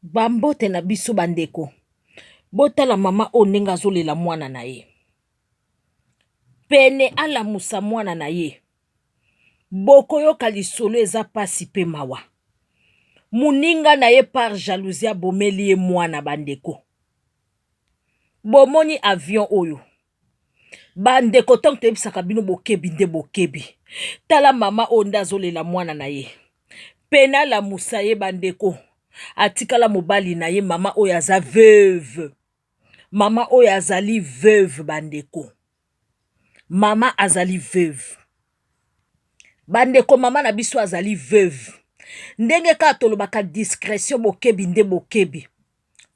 Ba mbote na biso ba ndeko. Botala mama oyo ndenge azolela mwana na ye. Pene alamusa mwana na ye. Bokoyoka lisolo eza pasi pe mawa. Muninga na ye par jalousie abomeli ye mwana ba ndeko. Bomoni avion oyo. Ba ndeko tango toyebisaka bino bokebi nde bokebi. Tala mama oyo nde azolela mwana na ye. Pene alamusa ye ba ndeko. Atikala mobali na ye mama oyo aza veuve. Mama oyo azali veuve ba ndeko. Mama azali veuve. Ba ndeko mama na biso azali veuve. Ndenge kaka tolobaka discretion bokebi nde bokebi.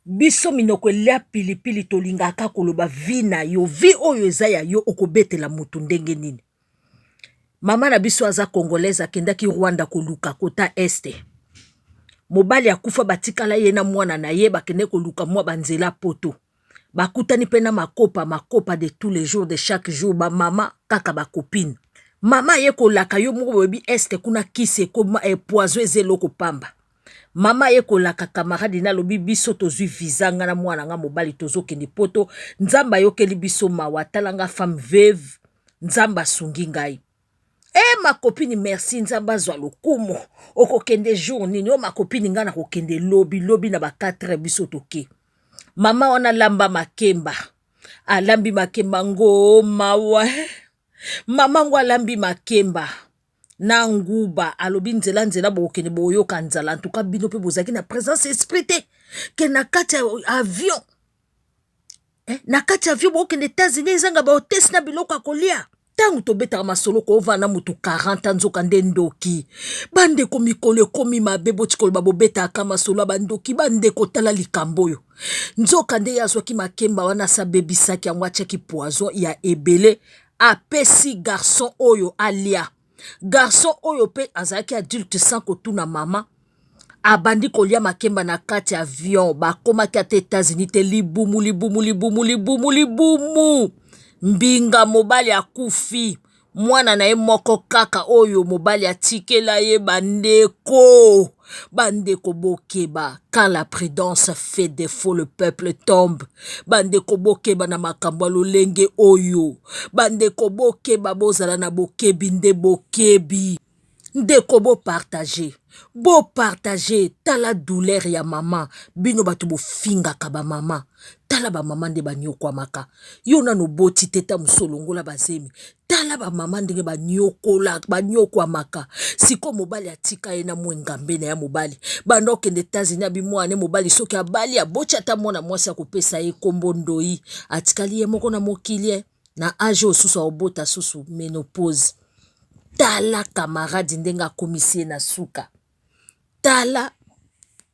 Biso minoko elia pilipili tolingaka koloba vie na yo vie oyo eza ya yo okobetela mutu ndenge nini mama na biso aza congolaise akendaki Rwanda koluka kota este mobali akufa batikala ye na mwana na ye bakende koluka mwa banzela poto bakutani mpe na makopa makopa de tous les jours de chaque jour bamama kaka bacopine mama aye kolaka yo moko boyebi este kuna kisi ekoma eh, poison eza eloko pamba Mama aye kolaka camarade na alobi biso tozui visa nga na mwana nga mobali tozokende poto nzambe ayokeli biso mawa tala nga femme veuve nzambe asungi ngai e eh, ma copine merci nzambe azwa lokumu okokende jour nini o oh, ma copine nga nakokende lobi lobi na ba 4 heures biso toke mama wana alamba makemba alambi makemba ngo mawa eh. mama ngo alambi makemba na nguba alobi nzela nzela bokokende boyoka nzala antuka bino mpe bozalaki na présence esprit te ke na kati ya avion eh, na kati ya avion bokokende États-Unis ezanga bahotesse na biloko ya kolia ntango tobetaka masolo kovanda na motu 40 ans nzoka nde ndoki bandeko mikolo ekomi mabe botikoloba bobetaka masolo ya bandoki bandeko tala likambo oyo nzoka nde ye azwaki makemba wana asabebisaki yango atiaki poison ya ebele apesi garçon oyo alia garçon oyo pe azalaki adulte sans kotuna mama abandi kolia makemba na kati ya avion bakomaki ata Etats-Unis te libumu libumu libumu libumu libumu mbinga mobali akufi mwana na ye moko kaka oyo mobali atikela ye bandeko Bandeko bokeba, quand la prudence fait defaut le peuple tombe. Bandeko bokeba na makambo ya lolenge oyo. Bandeko bokeba, bozala na bokebi nde bokebi. Ndeko bo partager, bo partager, tala douleur ya mama, bino bato bofingaka ba mama, tala ba mama nde banyokwamaka. Yo nanu oboti te ta mosusu olongola bazemi, tala ba mama ndenge banyokola banyokwamaka sikoyo mobali atika ye na mwengambe na ya mobali banda okende Etats-Unis abi mwana mobali soki abali aboti ata mwana mwasi akopesa ye kombo ndoyi atikali ye moko na mokili eh. na age oyo susu akobota susu menopause tala camarade ndenge akomisi ye na suka Tala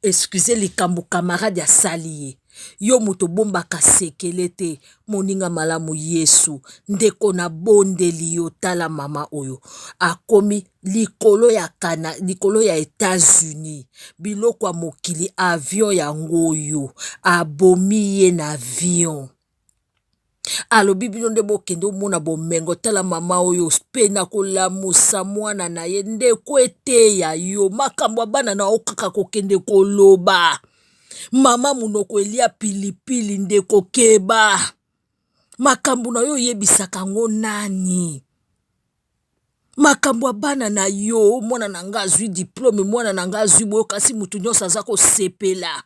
excuse likambo camarade asali ye yo moto obombaka sekele te moninga malamu yesu ndeko na bondeli yo tala mama oyo akomi likolo ya kana likolo ya Etats-Unis biloko ya mokili avion yango oyo abomi ye na avion Alobi bino nde bokende omona bomengo tala mama oyo pe na kolamusa mwana na ye ndeko eteya yo makambo ya bana na yo kaka kokende koloba mama monoko elia pilipili ndeko keba makambo na yo oyebisaka yango nani Makambo ya bana na yo, mwana na nga azwi diplome, mwana na nga azwi boye, kasi moto nyonso aza kosepela.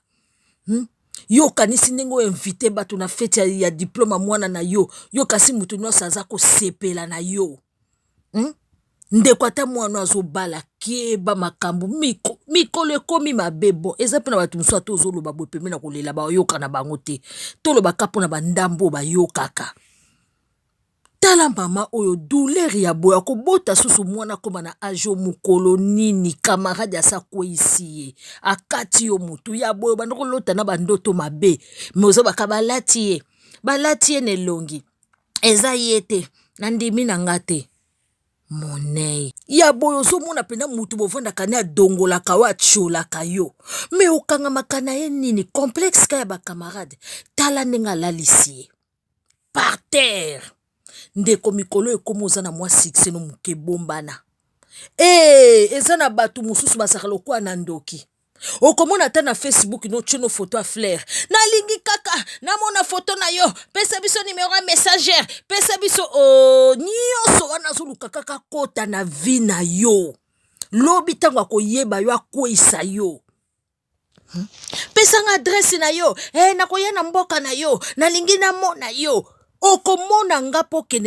Hmm? Yo okanisi ndenge o invite bato na feti ya, ya diplome ya mwana na yo, yo kasi moto nyonso aza kosepela na yo. Hmm? Ndeko ata mwana azobala keba makambo miko, mikolo ekomi mabe bon eza mpe na bato mosusu ata ozoloba boye pembe na kolela bayoka na bango te tolobaka mpo na bandambo oyo bayokaka Tala mama oyo douleur ya boye akobota susu mwana akoma na age oyo mokolo nini camarade asi akweyisi ye akati yo mutu ya boye obanda kolota na bandoto mabe me ozobaka balati ye balati ye na elongi eza ye te nandimi na nga te monei ya boye ozomona mpena mutu bovandaka ne adongolaka yo atiolaka yo me okangamaka na ye nini complexe ka ya bacamarade tala ndenge alalisi ye par terre ndeko mikolo ekomi oza na mwa succès no moke bombana ee eh, eza na bato mosusu bazalaka lokola na ndoki. Okomona ata na Facebook no tie no foto ya fleur, nalingi kaka namona foto na yo, pesa biso numero ya messager, pesa biso oh, nyonso wana azoluka kaka kota na vie na yo. Lobi ntango akoyeba yo, akweyisa yo. Pesanga adresse na yo, nakoya na mboka na yo, nalingi namona yo. Okomona nga mpo kende.